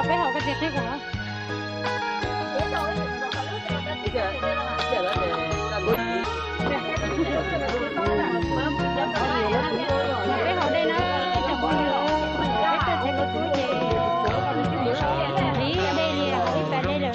Peb haus koj tsis qhib kuv. Peb haus dej na, cov phooj ywg, peb tuaj txhais kua txob ces qhib dej li haus ib pas dej lawm na.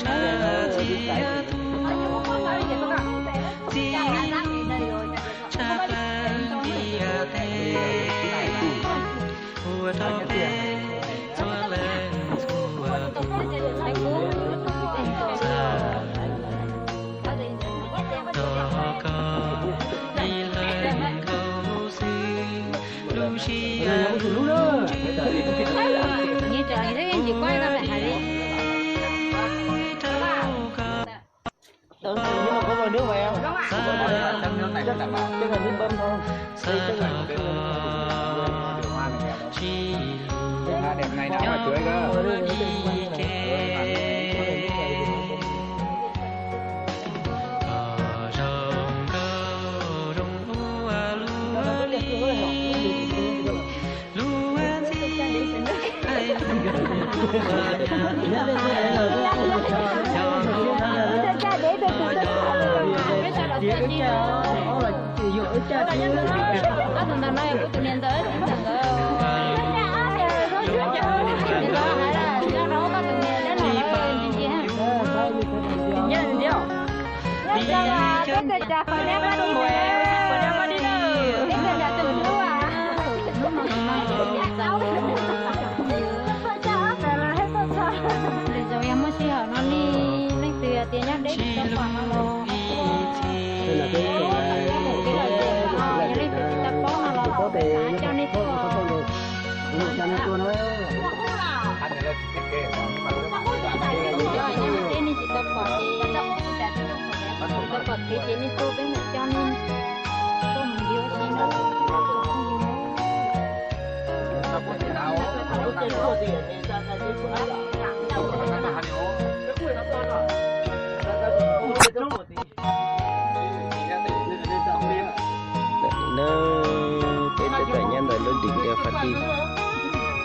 Zoo yog muaj sij hawm no nej leej twg tias nyob deb tsis tau pom no los kuj, yog leej twg tsis tau paub no los kuv xav coj nej tuaj. Yog nej tsis tau pom ces, tsis tau pom kev ces nej tuaj peb mam coj nej tuaj mus ntiav ua si na. Ntawm no peb tab tom nyob ntawm lub Đỉnh Đèo Pha Đin,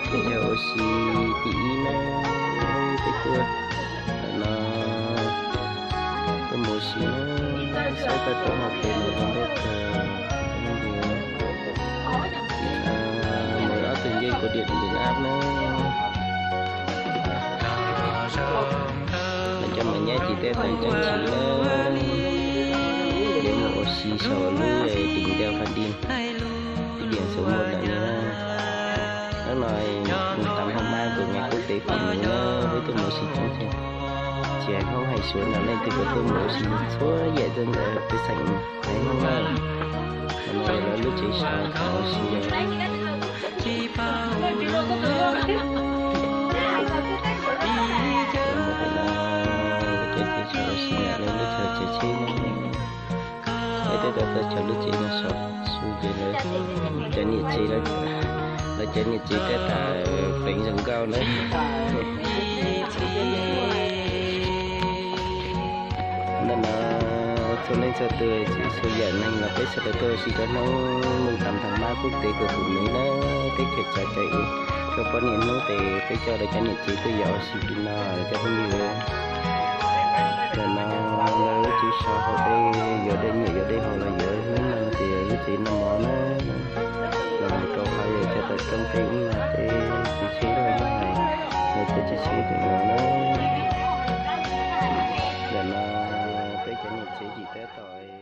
ces yog ua si thib ib na, peb tuaj ntawm no tuaj mus ua si na, saib toj roob hauv pes mus zoo nkauj kawg. Mus ob tug ncej kuv diam dim lam na. Lawv cov Maiv Nyab ces tej tau tseem tshiv na, yuav mus ua si saum lub Đỉnh Đèo Pha Đin, ib diam xus muaj ntawm no. Hnub no mus tau hauv mab tus ngày quốc tế phụ nữ na, peb tuaj mus ua si coob thiab. Tsis hais Hmoob hais Suav no leej twg kuj tuaj mus ua si txhua yam rau ntawm peb xeem Hmoob na. Ntawm no lawv lub tsev so thaum ua si yog, lawv lub tsev so ua si yog lawv lub chaw tsev tsheb na. Lawv tej tau tau cov lub tsev no so su ces lawv cov niam tsev, lawv cov niam tsev tab tom pleev zoo nkauj na. Ntawm no txhua leej txhua tus, txhua yam neeg los peb sawv daws tuaj ua si rau hnub mùng tám tháng ba quốc tế của phụ nữ na, teb chaws txawv cai ub rau poj niam hnub ces peb coj lawv cov niam tsev tuaj yos ua si tim no lawv cov phooj ywg. Ntawm no lawv lub tsev so hauv dej, yuav dej nyiam yuav dej haus los yuav, hnub no ces lub tsev noj mov na. Los mus rau qhov yog chaw tawm rooj tej ub no ces tsev tsheb loj hais, lawv cov tsev tsheb tim no na. Ntawm no peb cov niam tsev tsis tab tom